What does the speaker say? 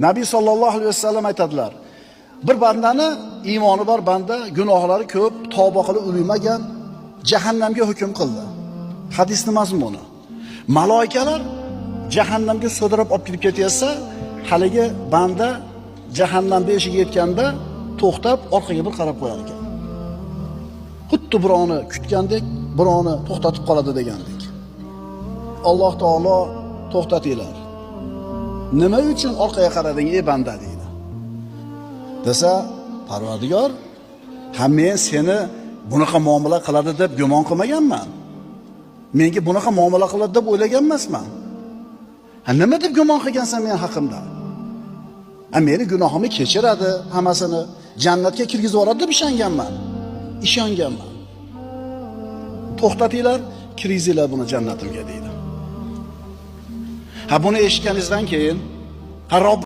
Nabiy sallallohu alayhi vasallam aytadilar: bir bandani iymoni bor banda, gunohlari ko'p, tavba qilib ulug'magan, jahannamga hukm qildi. Hadisning mazmuni. Maloikalar jahannamga so'dirib olib kirib ketyapsa, haligi banda jahannam beshigiga yetganda to'xtab orqaga bir qarab qo'yar ekan. Xuddi birovni kutgandek, birovni to'xtatib qoladi degandek. Alloh taolo to'xtatinglar. Nima uchun orqaga qarading ey banda deydi. Desa, Parvardigor, ha men seni bunaqa muomala qiladi deb gumon qilmaganman. Menga bunaqa muomala qiladi deb o'ylagan emasman. Ha nima deb gumon qilgansan men haqimda? Ha meni gunohimni kechiradi hammasini, jannatga kirgizib yuboradi deb ishonganman. Ishonganman. To'xtatinglar, kirgizinglar buni jannatimga deydi. Ha buni eshitganingizdan keyin, ha Robb